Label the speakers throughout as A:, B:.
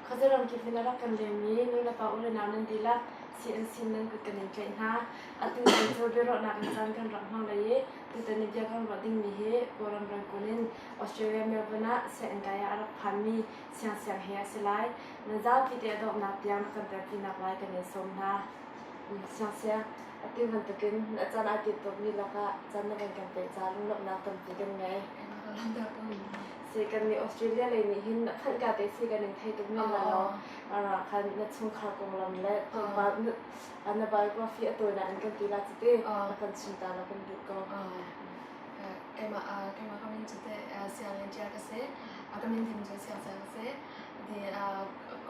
A: Khuazeram kip in a rak kan lengmi nulepa u le nau nan dihlak CNC nan kut kan in tlaih hna. Atu ni cu biaruahnak in caan kan rak hmang lai i tutan i bia kan ruah dingmi hi Kawlram ramkulh in Australia Melbourne ah sianginn kai ah a rak phanmi Siangsiang he a si lai. Nan zapi te a donghnak tiang na kan telpinak lai kan in sawm hna. Siangsiang, atu bantukin na caan ai tinh tukmi lakah caan na van kan pek caah lunglawmhnak tampi kan ngei. Si kan nih Australia lei nih hin na phanh ka te si kan in thei tuk men la law ara khan na chungkhar konglam le tlawmpal na biography a tawinak in kan ti la cu te na kan chim ta la kan duh ko.
B: Keimah keimah ka min cu teh sianginn ṭial ka si. Ka min thim cu siangsiang ka si. Ti ka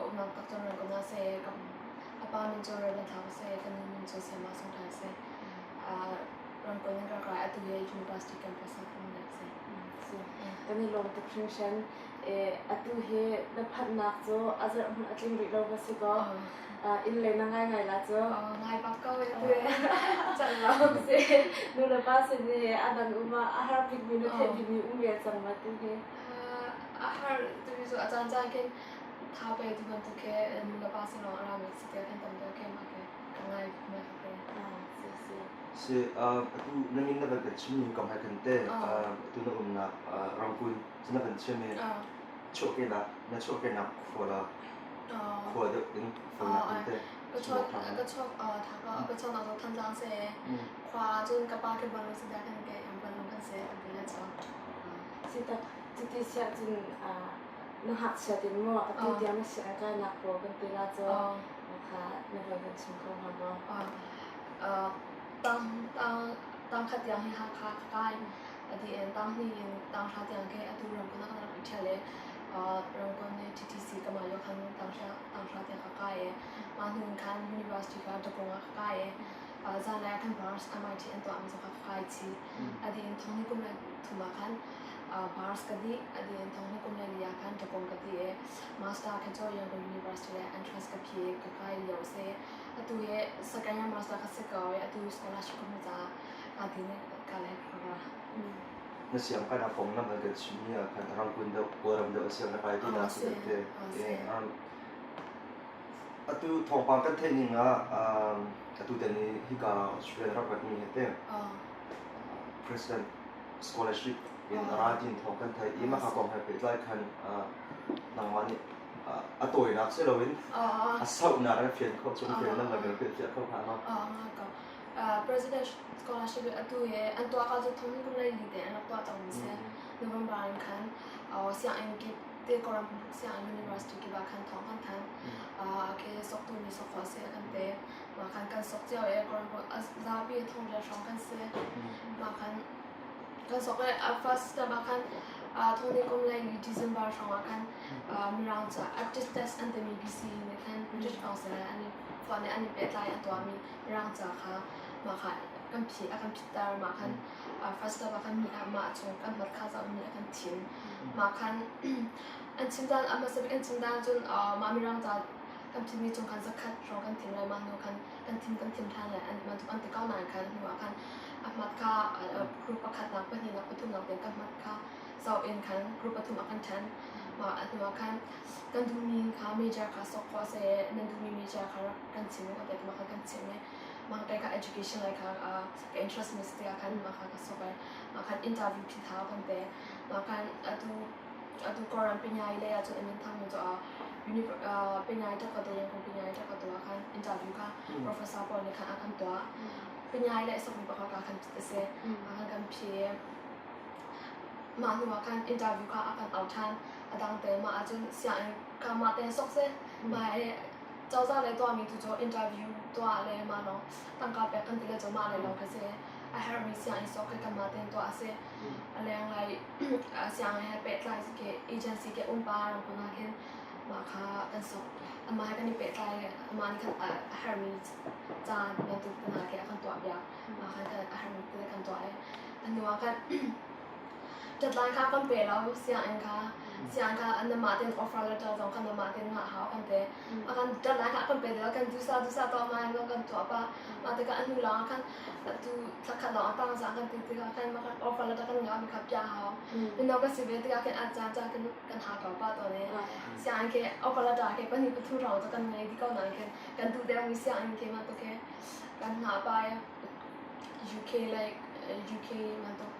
B: umnak tak cun ran ka si. Ka pa min cu Reverend Thau ka si. Ka nu min cu Sayama Sung Tha si. Ramkulh in ka kai. Atu hi University campus ah ka um ka si.
A: Kan i lawm tuk hringhran. Atu hi na phanhnak cu a zarh hmanh a tling rih lo va si kaw inn lei na ngai ngai la cu.
B: Ngai bak ko atu can lo.
A: Si nu le pa sin hi a dang um ah a har bikmi na theih bikmi um ve cang ma tu hi.
B: A har tu cu a caan caan khin tha pe tu bantuk khi nu le pa sin lawng a rami si tiah khin tam deuh khi mah khi ka ngai bikmi ka pe.
A: Si si.
C: Si atu na min na van kan chimmi kong he khan te atu na umnak Rangoon na van chim i chuahkehnak na chuahkehnak khua la khua deuh in folnak in te
B: ka chuak ka chuak ka chuaknak cu Thantlang si khua cun ka pa ke banlung si kan ke banlung kan si kan ti le cu
A: si tak cuti siah cun na ngakchia tin maw atu tiang na sianginn kainak pawl kan ti la cu kha na van kan chim kho hnga maw
B: tang tang tang khat tiang hi Hakha ka kai ati in tanghnih in tanghra tiang khi atu Rangoon ah kan rak i ṭhial i Rangoon i TTC ka mah lio khan tanghra tanghra tiang ka kai i mah hnu in khan university kha Dagon ah ka kai i zanlei ah khan bars MIT an tuahmi zong kha ka kai chih. Adi in thonghnih kum le thum ah khan bars ka dih adi in thonghnih kum le li ah khan Dagon ka dih i master kha cu Yangon University le entrance ka phi i ka kai lio a si. Atu hi second year master ka si ko i atu scholarship ka hmuh caah kaa din i ka le ka ra.
C: Na siang kai na kong na van kan chimmi ah khan Rangoon deuh Kawlram deuh a siang na kai ti na si te. Atu thawngpang kan theih ning ah atu tan i hika Australia rak ratmi he te President scholarship in ra tin thawng kan theih i mah kong he pehtlai khan nangmah nih a tawinak si loin a sauhnak in fian kho chung fian nan van kan fiah kho hnga ma?
B: President scholarship atu hi an tuah ka cu thong kum lei li te an rak tuah cang mi si. November in khan sianginn kip te Kawlram sianginn university kip ah khan thawng kan thanh. Ke sok tu mi sok khawh si kan te. Mah khan kan sok cio e Kawlram zapi thong rial hrawng kan si. Mah khan Kan sok i a first step ah khan thawni kum lei ni December hrawng ah khan Mirang ca aptitude test an timi BC nih khan British Council he an i phone i an i pehtlai an tuahmi Mirang ca kha mah kha kan phit a kan phitter mah khan first step ah khan mi ah mah chung kan hmat kha zoh mi a kan thim mah khan an chim dan a hmasa bik an chim dan cun mah Mirang ca kan phitmi chung khan zakhat hrawng kan thim lai mah hnu khan kan thim kan thim ṭhan lai an bantuk an ti ko nain khan hnu ah khan a hmat kha group pakhatnak pahnihnak pathumnak tiang kan hmat kha zoh in khan group pathum ah kan ṭhen mah a hnu ah khan kan duhmi kha major kha sok khawh a si i nan duhmi major kha rak kan chim u kan ti mah kha kan chim i mah kei kha education lei kha ka interest mi si tikah khan mah kha ka sok i mah khan interview phit hau kan pe mah khan atu atu Kawlram Pinyai lei ah cun a min thangmi cu Pinyai Takatu Yangon Pinyai Takatu ah khan interview kha professor pawl nih khan a kan tuah. Pinyai le sokmi pakhat ka khan a si. A kan kan phi. Mah hnu ah khan interview kha a kan au ṭhan. A dang te mah ahcun sianginn ka mah te sok si. Mah hi cozah le tuahmi tu cu interview tuah le mah lawng tangka pek kan ti le cu mah le lawng kha si. A herhmi sianginn sok khi kanmah tein tuah a si. A lenglei sianginn he pehtlai ke agency ke umpa ramkulh ah khin mah kha kan sok. Amah he kan i pehtlai amah nih khan a herhmi ca bantuk te hna khi a kan tuahpiak. Mah khan a herhmi te kan tuah i a hnu ah khan Deadline kha kan pe lo sianginn kha sianginn kha anamah tein offer letter zong kha namah tein ngah hau kan te. A kan deadline kha a kan pe ti lo kan dusa dusa tuah ma in kan tuah pa. Mah tikah a hnu lawng ah khan atu thlakhat lawng a tang cang kan ti tikah khan mah khan offer letter kan ngah mi kha piah hau. Mino ka si ve tikah khin a caan caan kan kan ha ko pa tawn i sianginn khi offer letter khi pahnih pathum hrawng cu kan ngei dih ko nain khin kan duh deuh mi sianginn khi mah tu khi kan hngah pa i UK like UK bantuk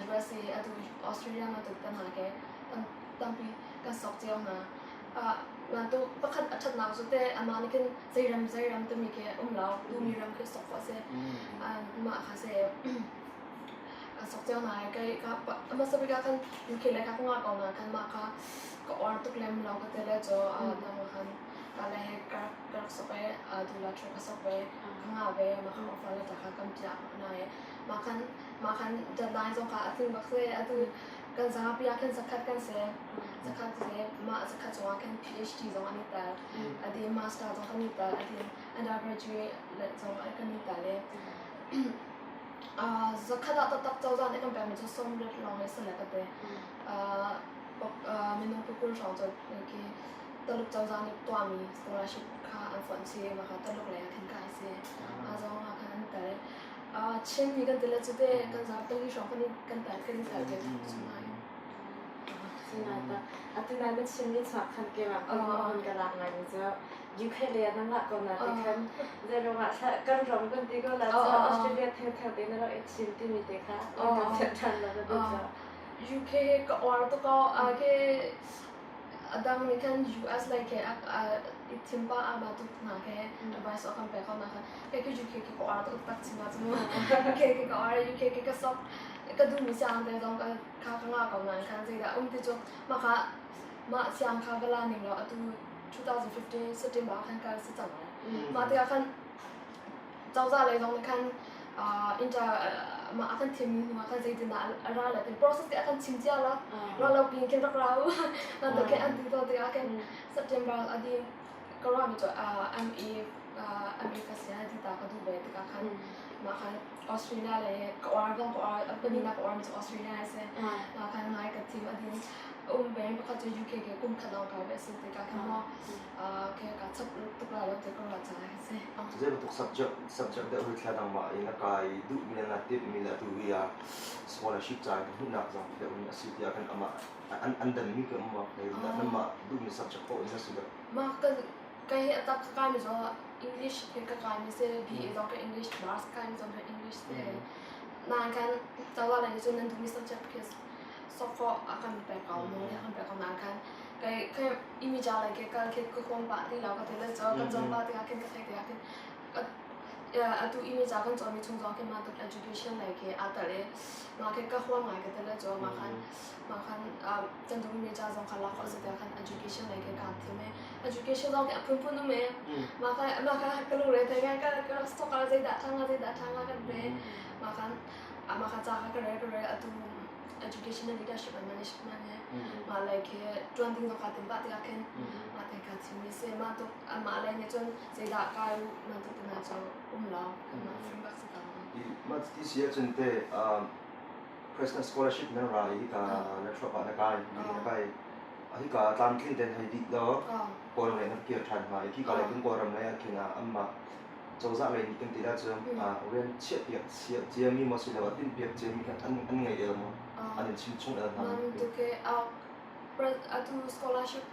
B: USA atu Australia bantuk te hna ke tampi kan sok cio hna. Bantuk pakhat a ṭhatnak cu te amah nih khin zei ram zei ram timi khi um lo duhmi ram khi sok khawh a si. Mah kha si kan sok cio hna i kei ka hmasa bik ah khan UK lei kha ka ngah ko nain khan mah kha ka uar tuk lem lo ka ti le cu dang ah khan ka le he ka ka rak sok i tu la ṭhu ka sok ve ka ngah ve mah kha offer letter kha kan piah hna i mah khan mah khan deadline zong kha a tling bak si atu kan zapi ah khan zakhat kan si zakhat si mah zakhat cungah khan PhD zong an i tel adi master zong kan i tel adi undergraduate zong kan i tel i zakhat ah taktak cozah nih kan pekmi cu 80 lawng hi si le ka ti minung pakul hrawng cu khi Taluk cozah nih tuahmi scholarship kha an fonh chih mah kha Taluk lei ah khin kai si. Mah zong ah khan an tel. Chinmi kan ti le cu te kan zaap pali hrawng kan kan tel kan i tel te sungah.
A: Sinata atu nai na chimmi chuak khan ke ma kan hon ka lak ngai mi cu UK le na ngah ko na ti khan zeiruangah kan ram kan ti ko la cu Australia theng theng te na rak i thim timi te kha kan fian ṭhan lo na ti cu.
B: UK ka uar tuk o ke A dang nih khan US lei khi i thim pah ah mah tuk hna khi advice a kan pek ko na khan kei khi UK khi ka uar tuk tak chim ah cun UK khi ka uar UK khi ka sok ka duhmi siang te zong ka kha ka ngah ko nain khan zeidah um ti cu mah kha mah siang kha va la ning law atu 2015 September ah khan ka si cang lai mah tikah khan cozah lei zong nih khan inter mah a kan thimmi hnu ah khan zeitindah a ra le tin process te a kan chim cia la ra lo pin khin rak ra u nan to khin an ti to tikah khin September a di ka ra mi cu ME ME ka sia ti ta ka duh ve tikah khan mah khan Australia le ka uar zong ka uar panina ka uar mi cu Australia a si mah khan ngai ka thim a din um peng pakhat cu UK ke kum khat lawng kai ve a si tikah khan maw ke ka chap tuk la lo te ka ra ca si.
C: Zei bantuk subject subject deuh hi thla dang in a kai duhmi le naa timhmi le atu hi ah scholarship ca in hmuhnak zong deuh in a si tiah kan amah an an danmi ka um ma nanmah duhmi subject paoh in a si deuh.
B: Mah ka kai hi atak ka kai mi zong English he ka kai mi si BA zong ka English Mars kai mi zong ka English si. Nain kan cozah lei nih cun nan duhmi subject khi sok khawh a kan pek ko nawl nih a kan pek ko nain khan kai kai imija lei ke kal khi ka huam pah ti lo ka ti le cu kan cawn pah tikah khin ka theih tikah khin atu imija kan cawnmi chung zong khin mah tuk education lei khi aa tel i mah khi ka huam ngai ka ti le cu mah khan mah khan kan duhmi major zong kha lak khawh si tiah khan education lei khi kaa thim i education zong khi a phunphun um i mah kha mah kha ka lungre thei ngai ka ka rak sok ah zeidah ṭha hnga zeidah ṭha hnga kan ti mah khan mah kha ca kha ka rel ka rel atu education and leadership and management he mah lei khi ṭuan ding zong kaa tim pah tikah khin mah te kaa thim mi si mah tuk mah lei nih cun zeidah kai u mah tuk tina cu um lo mah free bak si ko.
C: Mah ti si ahcun te President scholarship nan ra i hika na chuak ah na kai na kai hika tlamtling ten hei dih law Kawlram lei na kir ṭhan hnga i khika lei kun Kawlram lei ah khin anmah cozah lei nih kan ti ahcun rian chiahpiak ciami maw silo a timhpiak ciami kha an an ngei el maw an in chim chung el hna
B: tu ke atu scholarship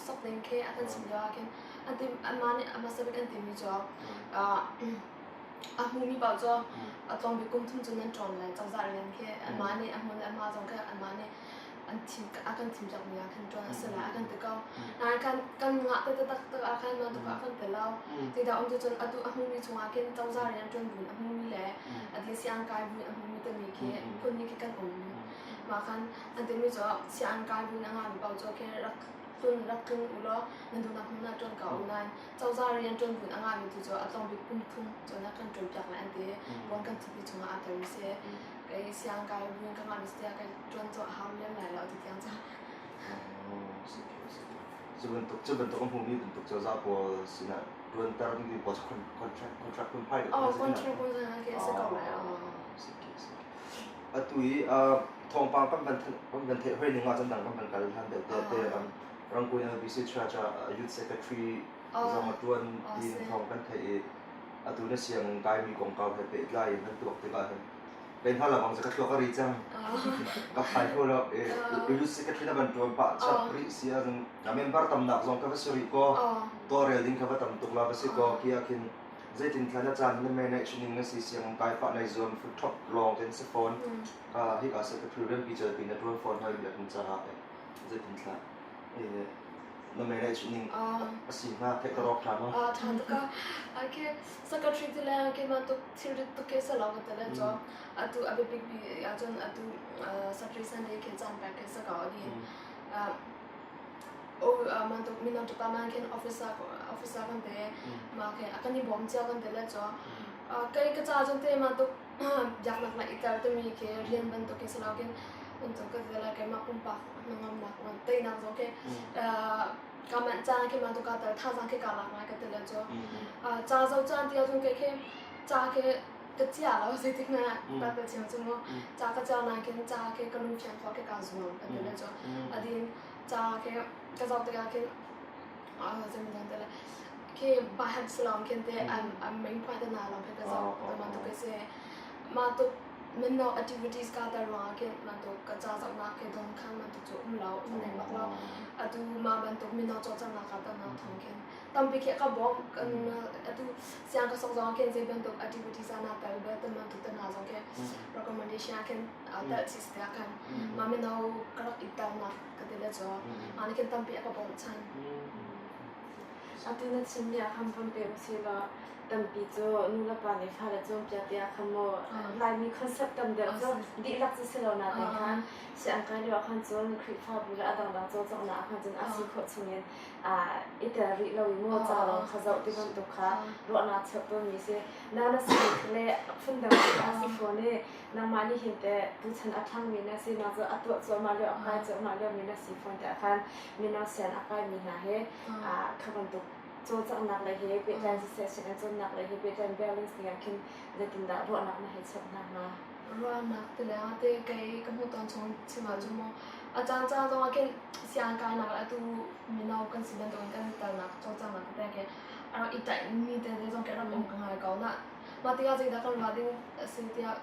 B: sok ding khi a kan chim lio ah khin an tim anmah nih a hmasa bik an timi cu a hmumi paoh cu a tlawm bik kum thum cu nan ṭawn lai cozah rian khi anmah nih a hmun le amah zong khi anmah nih an thim a kan thim cakmi ah khan ṭuan a si lai a kan ti ko. Nain kan kan ngah te tak tak ah khan mah tuk ah kan ti lo. Zeidah um cu cun atu a hmumi chungah khin cozah rian ṭuan buin a hmumi le a dil siang kai buin a hmumi timi khi phun ni khi kan um. Mah khan an timi cu siang kai buin a ngahmi paoh cu khin rak tlun rak tlung u law nan duhnak hmun ah ṭuan ko u nain cozah rian ṭuan buin a ngahmi tu cu a tlawm bik kum thum cun a kan ṭuan piak lai an ti. Puan kan thupi chungah aa telmi si. Kei siang kai buin ka ngahmi si tiah kai ṭuan cu a hau lem lai lo ti tiang cu.
C: Cu bantuk cu bantuk a hmumi bantuk cozah pawl sinah ṭuanter ding pawl cu contract contract phunphai
B: Oh, contract phun khi a si ko lai.
C: Atu i thawngpang kan van kan van theih hoi ning ah cun dang kan van kal hlan deuh te te Rangoon LBC Church ah Youth Secretary zong a ṭuan tiin thawng kan theih i atu na siang kaimi kongkau he pehtlai in kan tuak tikah hin kei hna lawng cu ka thluak a ri cang. Ka phai kho lo. Youth Secretary na van ṭuan pah chap rih si ahcun a member tamnak zong ka va si rih kaw tawlrel ding kha va tam tuk la va si kaw khi ah khin zeitin thla na caan na manage ning na si siang kai pah nai zuam thop lawng ten si fawn ka hika secretary rian pi pi na ṭuan fawn hoi biakinn caah zeitin thla na manage ning a si hnga theih ka rawk ṭha maw?
B: Ṭha tuk a. Okay, secretary ti le keimah tuk thilrit tuk ke sa lo ka tele cho. Atu a biapik bi ahcun atu Saturday Sunday ke caan pek ke sa ka din. O man tuk mino department khin officer officer kan te ma khe akan i bawm cia kan te le cho. Kai ka ca cun te ma tuk biaknak na itel timi khi rian bantuk ke sa lo kin bantuk ka te le keimah pumpak hnangamnak teinak zong khi ka manh caan khi ma tu ka tel thazaang khi ka lak ngai ka te le cho. Ca zo caan ti ahcun ke khi ca khi ka chia lo zeitik na ta ka chiang cu mu ca ka chia na khin ca khi ka lung fiang kho khi ka zuam ka ti le cu adin ca khi ka zoh tikah khin zeimaw te le khi bahat salong khin te an an main point na long khi ka zoh ma tu ke se ma tu mino activities ka tar ruangah khin ma tu ka ca zohnak khi don khan ma tu cu um lo um nei bak lo atu ma bantuk mino cawlcanghnak ka tar nak thawng khin tampi khi ka bawmh kan atu siang ka sok zong khin zei bantuk activities ah na tel bel tan bantuk te hna zong khi recommendation ah khin tel chi si khan ma mino ka rak i telnak ka ti le cho ma ni khin tampi a ka bawmh chan.
A: Atu na chimmi ah khan von pe usih law tampi cu nu le pa nih fale cawnpiak tiah khan maw Laimi concept tam deuh cu dihlak cu si lo nain khan siang kai lio ah khan cun Khrihfabu le a dangdang cawlcanghnak ah khan cun a si khawh chungin i tel rih lo i maw ca lawng kha zoh ti bantuk kha ruahnak cheuh tawnmi si. Na na si le phundang a si fawn i nangmah nih hin teh tuchan a ṭhangmi na si na cu a tuah cuahmah lio a kai cuahmah liomi na si fawn tiah khan mino sian a kaimi hna he kha bantuk cawlcanghnak lei he pehtlai siseh sianginn cawnnak lei he pehtlai balance ning ah khin zeitindah ruahnak na hei cheuh hna hnga?
B: Ruahnak te le te kei ka hmuh tawn chung chim ahcun mu a caan caan zong ah khin siang kainak le atu mino kan si bantukin kan kalnak cawlcanghnak tete khi a rak i taihmi tete zong khi a rak um ka ngai ko. Nah, mah tikah zeidah kan ruah ding a si tiah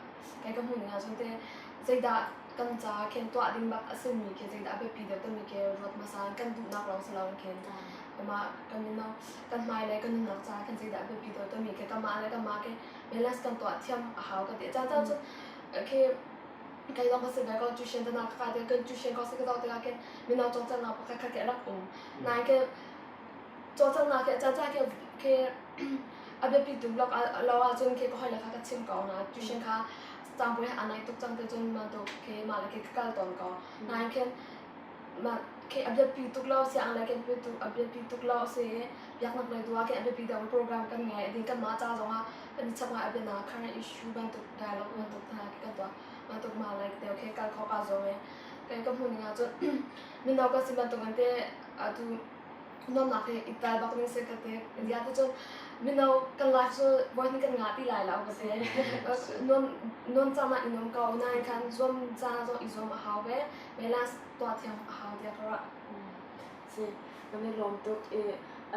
B: kei ka hmuh ning ahcun te zeidah kan ca khin tuah ding bak a simi khi zeidah a biapi deuh timi khi ruat hmasa in kan duhnak lawng si loin khin mah kan mino kan hmailei kan nunnak caah khin zeidah a biapi deuh timi khi kanmah le kanmah khi balance kan tuah thiam a hau ka ti. Caan caan cun khi kei zong ka si ve ko tuition te ka kai kan tuition ko si ka zoh tikah khin mino cawlcanghnak pakhat khat khi a rak um. Nain khi cawlcanghnak khi caan caan khi khi a biapi tuk lo lo ahcun khi ka hawile kha ka chim ko na tuition kha cangpui he aa naih tuk cang te cun mah tuk khi mah le khi ka kal tawn ko. Nain khin mah khi a biapi tuk lo siang le khi a biapi tuk lo a si i biaknak lei tu ah khin a biapi deuh program kan ngei a din kanmah ca zongah kan i chap ngai a biana current issue bantuk dialogue bantuk hna khi kan tuah bantuk mah like deuh khi kal khawh kaa zuam i kei ka hmuh ning ahcun mino ka si bantuk in te atu nuamnak hi i tel bak ding si ka ti zia ti cun mino kan life cu voi hnih kan ngah ti lai lo ka ti nuam nuam caan ah i nuam ko nain khan zuam caan zong i zuam a hau ve balance tuah thiam a hau tiah ka ruah.
A: Si, kan i lawm tuk i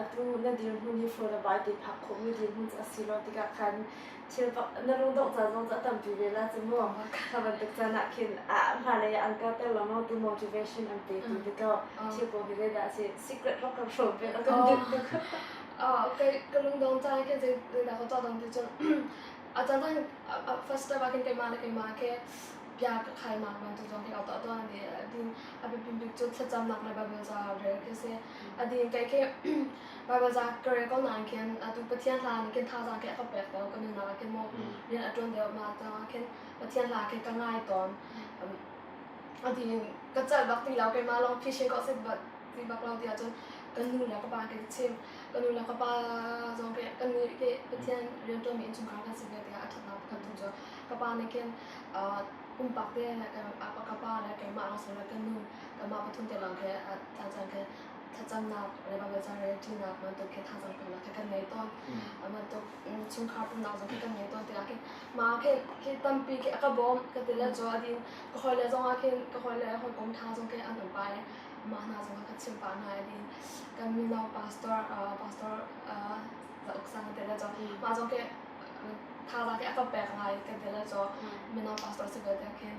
A: atu na dirhmun hi for le bai ti phak khawhmi dirhmun cu a si lo tikah khan thil na lungdongh ca zong cu a tampi ve la cu mu. Kha bantuk caan ah khin a hmailei ah an kalter lengmang tu motivation an pe tu ti ko. Thil kong hi zeidah a si? Secret rak kan hrawm ve kan duh tuk.
B: Okay, ka lungdong ca khin zeidah ka tuah dong ti cun a caan caan first step ah khin keimah le keimah khi bia ka khalnak bantuk zong khi ka tuah tawn di din a biapi bik cu thlacamnak le Bible ca rel khi si. A din kai khi Bible ca ka rel ko nain khin atu Pathian hla nih khin thazaang khi a ka pek deuh ka nunnak ah khin maw rian a ṭuan deuh ma tang khin Pathian hla khi ka ngai tawn. A din ka celh bak ti lo keimah lawng phisin ko sit bak ti bak lo ti ahcun kan nu le ka pa ke chim ka nu le ka pa zong ke kan nih ke Pathian rian ṭuanmi innchungkhar kan si ve tikah a ṭhatnak pakhat tu cu ka pa nih khin pumpak te ka pa le keimah lawng si lo kan nu kanmah pathum te lawng khi caan caan khi Thlacamnak le Baibal ca relṭinak bantuk khi thazaang peknak khi kan ngei tawn. Bantuk chungkhar pumhnak zong khi kan ngei tawn tikah khin mah khin khi tampi khi a ka bawm ka ti le cu a din ka hawile zong ah khin ka hawile hawikom ṭha zong khi an um pah i mah hna zong kha ka chimh pah hna i din kan mino pastor pastor Za Uk Sang ka ti le cu mah zong khi thazaang khi a ka pek ngai ka ti le cu mino pastor si ve tiah khin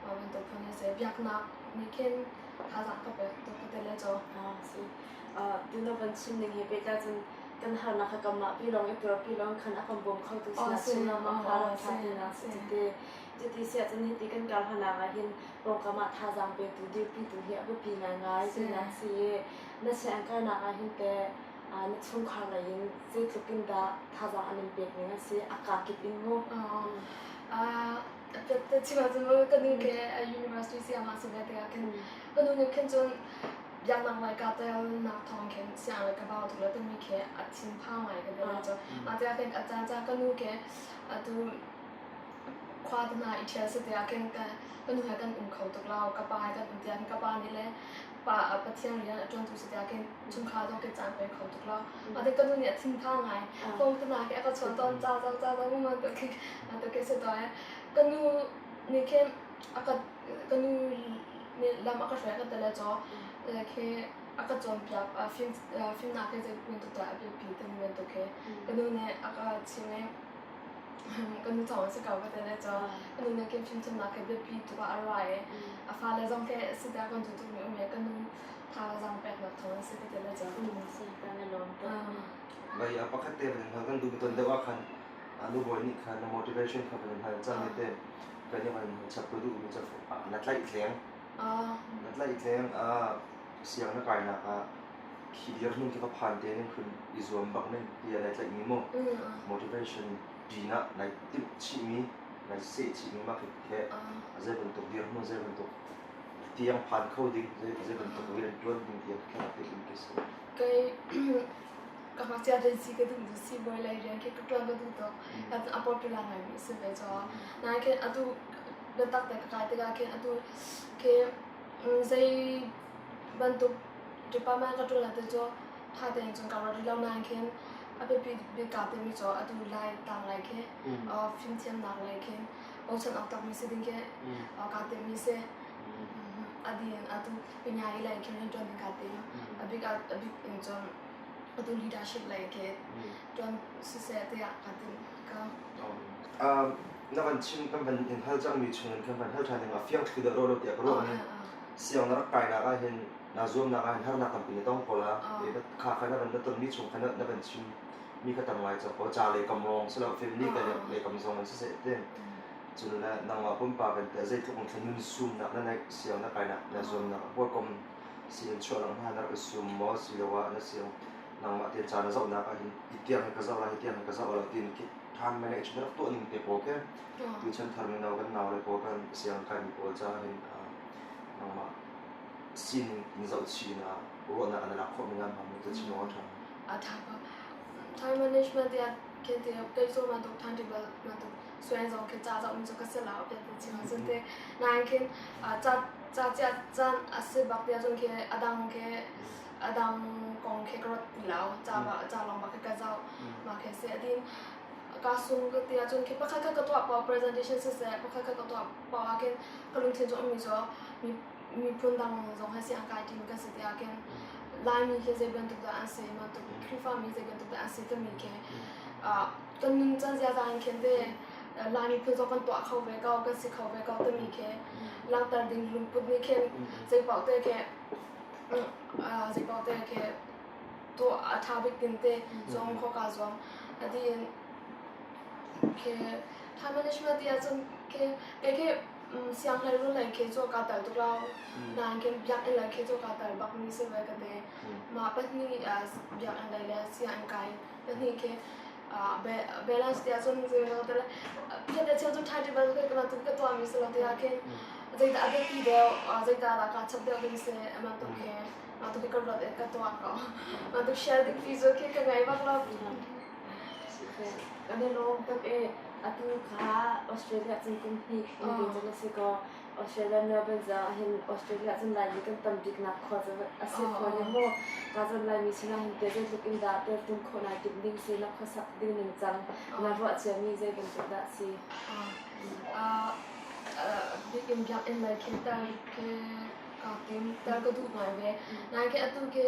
B: mah bantuk phun hi si biaknak nih khin thazaang ka pek tuk ka ti le cu.
A: Si. Tu na van chim ning he pehtlai cun kan harnak kha kanmah pi lawng i tuarpi lawng khan a kan bawm kho tu sinah chim lengmang kha rak ṭha tinak si cuti. Cuti si ahcun hiti kan kar hnanak ah hin pawngkam ah thazaang petu dirpitu hi a biapi ngaingai tinak si i na sianginn kainak ah hin teh na chungkhar lei in zeitluk in dah thazaang an in pek ning a si a kakip in mu?
B: Chim ahcun ka nu ke university siangah si ve tikah khin ka nu nih khin cun biaknak lai ka telnak thawng khin siang lai ka bau tuk le timi khi a thinphang ngai ka bia cu mah tikah khin a caan caan ka nu ke atu khua te hna i ṭhial si tikah khin ka nu he kan um kho tuk lo ka pa he kan um tiah ka pa nih le pa Pathian rian a ṭuantu si tiah khin chungkhar zong khi caan pe kho tuk lo. Mah tik ka nu nih a thinphang ngai. Phone te hna khi a ka chawn tawn ca zong ca zong ma tu khi tu khi si tawn. Ka nu nih khin a ka ka nu nih lam a ka hruai ka tele caw khi a ka cawnpiak fim fimnak khi zei bantuk dah a biapi timi bantuk khi ka nu nih a ka chim i Ka nu thawng a si ko ka ti le cu ka nu nih khin fimthiamnak khi biapi tuk ah a ruah i a fale zong khi siter kan duh tukmi um i ka nu thazaang peknak thawng a si ka ti le cu.
A: Si kan i lawm tuk.
C: Vai a pakhat te van hal kan duh ton deuh ah khan nu bawi nih khan na motivation kha van hal cang te kan i van chap ka duh mi cu na tlaih tleng na tlaih tleng siang na kainak ah Khi dirhmun khi ka phan te ning khun i zuam bak ning ti nai tlaihmi mu motivation pinah nai timh chihmi nai seh chihmi mah khi he zei bantuk dirhmun zei bantuk tiang phan kho ding zei bantuk rian ṭuan ding tiang kha rak in ki si.
B: Kei ka ngakchia te si ka duh si bawi lei rian khi ka ṭuan ka duh tuk. A popular ngai mi si ve cho. Nain khin atu biatak te ka kai tikah khin atu khi zei bantuk Department ka ṭuan te cu ṭha tein cun ka ruat rih lo nain khin a biapi bik kaa timi cu atu lai tang lai khi fimthiamnak lei khin bochan awk tlakmi si ding khi kaa timmi si. A din atu pinyai lei khin rian ṭuan ding kaa tim. A bik a bik in cun atu leadership lei khi ṭuan siseh tiah kaa tim ko.
C: Na van chim kan van in hal cangmi chungin kan van hal ṭhan ding a fiang thlu deuh lo tiah ka ruah ning. Siang na rak kainak ah hin naa zuamnak ah hin harnak tampi na tong ko la. Kha kha na van na tonmi chung kha na van chim mi kha tam ngai cang ko. Ca lei kam lawng si lo family ka lei kam zong an siseh te. Cun le nangmah pumpak in teh zeitluk in thla nun sumnak na neih siang na kainak na zuamnak hawikom si in chuah lang hna na rak i sum maw siloah na siang nangmah te ca na zohnak ah hin hi tiang hi ka zoh la hi tiang hi ka zoh lo tin khi time management rak tuah ning te pawl ke tuchan thar mino kan nau le pawl kan siang kai mi pawl ca hin nangmah sining in zohchih na ruahnak na lak khawh mi ngam mu te chim awk a ṭha.
B: A ṭha ko. Time management tiah khin ti kei cu bantuk timetable bantuk suai zong khi ca zoh mi cu ka si lo pian te chim ahcun te nain khin ca ca cia caan a si bak tiah cun khi a dang khi a dang kong khi ka ruat ti lo ca ba ca lawng bak khi ka zoh mah khi si a din ka sung ka ti ahcun khi pakhat khat ka tuah paoh presentation siseh pakhat khat ka tuah paoh ah khin ka lungthin cu ummi cu miphun dang zong he si an kai ṭimi kan si tiah khin Laimi khi zei bantuk dah an si bantuk Khrihfami zei bantuk dah an si timi khi kan nuncan ziaza in khin te Lai miphun zong kan tuah kho ve ko kan si kho ve ko timi khi langhter ding lungput nih khin zei paoh te khi zei paoh te khi tuah a ṭha bik ding te zong kho ka zuam a din khi time management ti ahcun khi kei khi sianghleirun lei khi cu kaa tel tuk lo. Nain khin biakinn lei khi cu kaa tel bakmi si ve ka ti. Mah pahnih biakinn lei le sianginn kai pahnih khi balance ti ahcun phiat cheu cu timetable ka tuahmi si lo tiah khin zeidah a biapi deuh zeidah dah kaa chap deuh ding si bantuk khi mah tu khi ka ruat i ka tuah ko. Mah tu share ding ti cu khi ka ngei bak lo.
A: Kan i lawm tuk i atu kha Australia cun kum hnih in ding cu na si ko. Australia Melbourne zong ahhin Australia cun Laimi kan tam biknak khua cu a si fawn i mu. Ka cun Laimi sinah hin te zeitluk in dah teltum khawh naa timh ding si, na khuasak ding ningcang na ruah ciami zei bantuk dah si?
B: Bikin biakinn lei khi tel khi kaa tim, tel ka duh ngai ve. Nain khi atu khi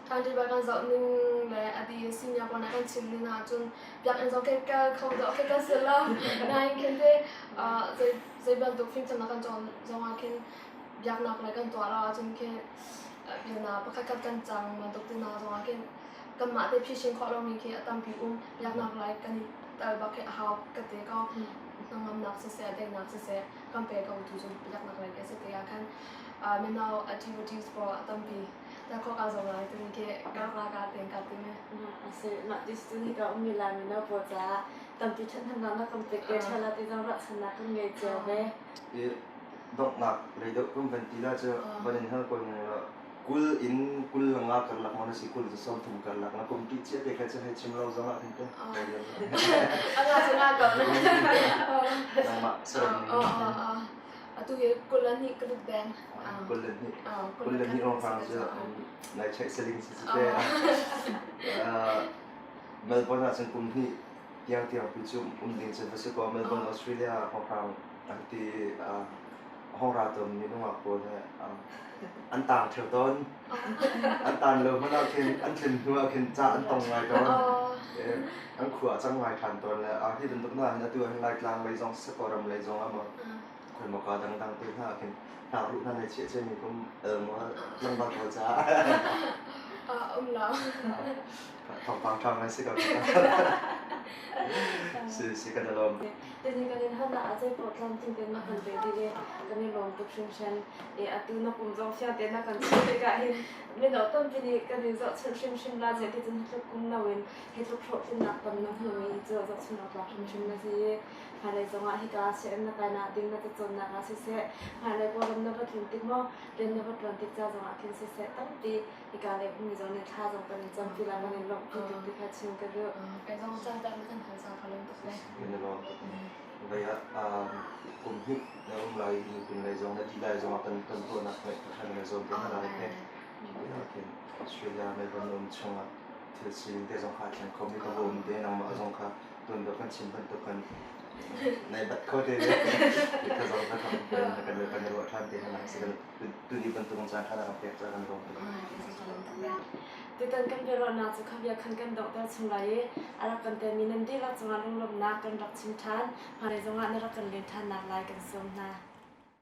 B: Ṭhanṭi kan zoh ning le a ti senior pawl nih kan chim ning ahcun biakinn zong khi kal kho dawh khi kan si lo. Nain khin te zei zei bantuk fimthiamnak kan cawn zong ah khin biaknak lei kan tuah lo ahcun khin biana pakhat khat kan cang bantuk ti hna zong ah khin kanmah te phisin khawh lomi khi a tampi um. Biaknak lei kan i tel bak khi a hau ka ti ko. Hnangamnak siseh, daihnak siseh kan pe ko tu cu biaknak lei khi a si ti ah khan mino activities pawl a tampi.
A: Mah ti cu hika ummi Lai mino pawl caah tampi ṭhathnemnak na kan pek te ṭha ti zong ruahchannak kan ngei cio ve.
C: I donghnak lei deuh kan van ti la cu van in hal ko ning law 20 in 25 karlak ma na si 20 cu 30 karlak na kum ṭih cia te kha cu hei chim lo zong ah khin te.
B: Anga cu nga ko.
C: Nangmah saram.
B: Atu hi 22 ka lut deng.
C: 22. 22 rong hrang cu nai check seling si te. Melbourne ah cun kum hnih tiang tiang pi cu um ding cu va si ko. Melbourne Australia hrawnghrang an ti hong ra tawn mi nungak pawl he an tang ṭheo tawn. An tan lo hmanh ah khin an tlin hnu ah khin ca an tong ngai tawn. An khua a cang ngai ṭhan tawn le hi bantuk hna hin atu hin Laitlang lei zong Sakoram lei zong ah maw khuaimawka dangdang te hna ah khin hnakruh hna nei chiah ciami kum maw tlangval pawl caah
B: Um lo.
C: Thawngpang ṭha ngai si ko. Si si kan i lawm.
A: Tuni kan in hal ah zei paoh tlamtling tein na kan pe dih i kan i lawm tuk hringhran. I atu na kum zong fiang tein na kan chimh tikah hin mino tampi nih kan in zohchunh hrimhrim la zei ti cun hi tluk kum no in hi tluk hlawhtlinnak tam na hmuhmi hi cu zohchunh awk tlak hrimhrim na si i hmailei zongah hika sianginn na kainak ding na cacawnnak ah siseh hmailei Kawlram na va tlun tik maw rian na va ṭuan tik ca zongah khin siseh tampi hika lei ummi zong nih thla zong kan in campi la kan in lawmhpi tuk ti kha chim ka duh.
B: Kei zong caan pek na kan hal ca ka lawm tuk ve.
C: Kan i lawm tuk. Vei ah kum hnih na um lai i kum lei zong na dih lai zong ah kan kan tuahnak ngeih ka khan na zawn te hna lai te. Khin Australia Melbourne um chungah thil sining te zong kha a thleng khomi ka bawm te nangmah zong kha tuan deuh kan chim bantuk kan nai bat kho te ve. Ka zong ka kan kan kan ruah ṭhan te hna si kan tuni bantuk caan ṭha kan pek ca kan lawm tuk.
A: Tutan kan biaruahnak cu khabia khan kan donghter chung lai i a rak kan telmi nan dihlak cungah lunglawmhnak kan rak chim ṭhan. Hmailei zongah na rak kan len ṭhannak lai kan sawm hna.